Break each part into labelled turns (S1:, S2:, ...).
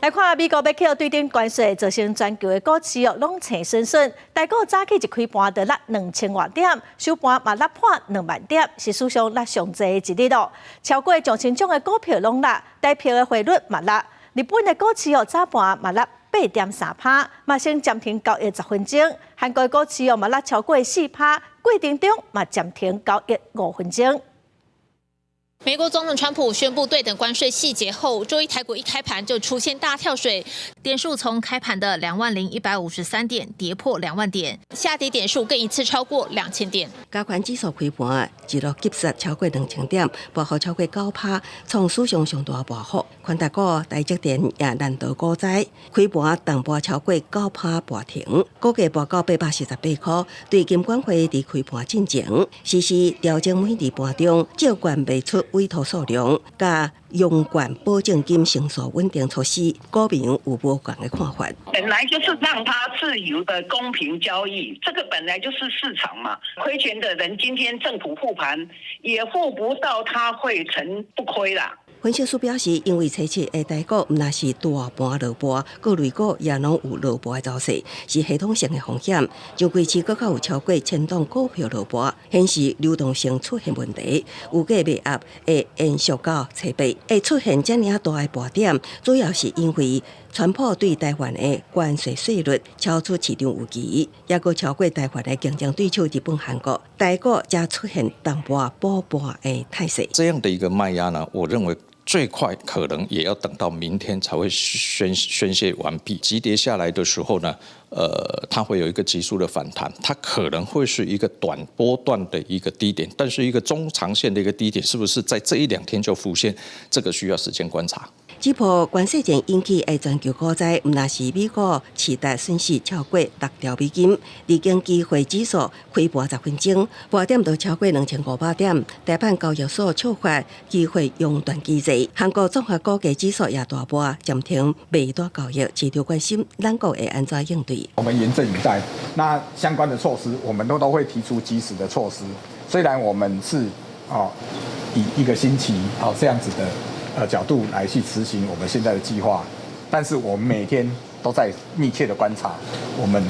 S1: 來看美國欲扣對等關稅，造成全球的股市哦攏青順順。台股早起一開盤就落2000外點，收盤嘛落破2萬點，是史上落上濟的一日咯。超過上千種的股票攏落，台幣的匯率嘛落。日本的股市哦早盤嘛落8.3趴，嘛先暫停交易10分鐘。韓國股市哦嘛落超過4趴，過程中嘛暫停交易5分鐘。
S2: 美國總統川普宣布對等關稅細節後，週一台股一開盤就出現大跳水，點數從開盤的20,153點跌破2萬點，下跌點數更一次超過2000點。
S3: 加權指數開盤一路急殺超過2000點，波幅超過9趴，創史上上大波幅。權值股台積電也難逃股災，開盤重跌超過9趴盤停，股價跌到848塊。對金管會佇開盤進前實施調整每日盤中借券賣出委託數量，佮融券保證金成數穩定措施，股民有無仝的看法。
S4: 本來就是讓它自由的公平交易，這個本來就是市場嘛。虧錢的人今天政府護盤也護不到，他會成不虧啦。
S3: 分析師表示，因為初七的台股毋但是大盤落盤，各類股也攏有落盤的走勢，是系統性的風險。上櫃市閣較有超過千檔股票落盤，顯示流動性出現問題，預計賣壓會延續到初八。會出現遮爾大的盤點，主要是因為川普對台灣的關稅稅率超出市場預期，抑閣超過台灣的競爭對手日本、韓國，台股才出現重盤補盤的態勢。
S5: 這樣的一個賣壓呢，我認為最快可能也要等到明天才會宣洩完畢。急跌下來的時候呢，它會有一個急速的反彈，它可能會是一個短波段的一個低點，但是一個中長線的一個低點，是不是在這一兩天就浮現？這個需要時間觀察。
S3: 這波關稅戰引起的全球股災，毋但是美股市值損失超過6兆美金，日經機會指數開盤10分鐘，盤點都超過2500點，台版交易所觸發機會熔斷機制，韓國綜合股價指數也大跌，暫停賣單交易，市場關心咱國會按怎應對？
S6: 我們嚴陣以待，那相關的措施，我們都會提出及時的措施。雖然我們是以一個星期這樣子的角度來去執行我們現在的計劃，但是我們每天都在密切的觀察我們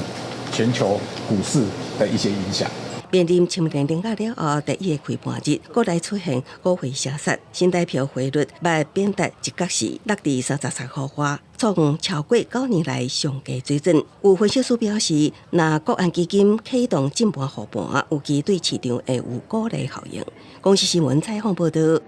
S6: 全球股市的一些影響。
S3: 面臨清明連假了後第一个開盤日，國內出現股匯雙殺，新台幣匯率欲貶值一角時，落佇33塊外，創超過9年來上低水準。有分析師表示，若國安基金啟動進盤護盤，預計對市場會有鼓勵效應。公視新聞採訪報導。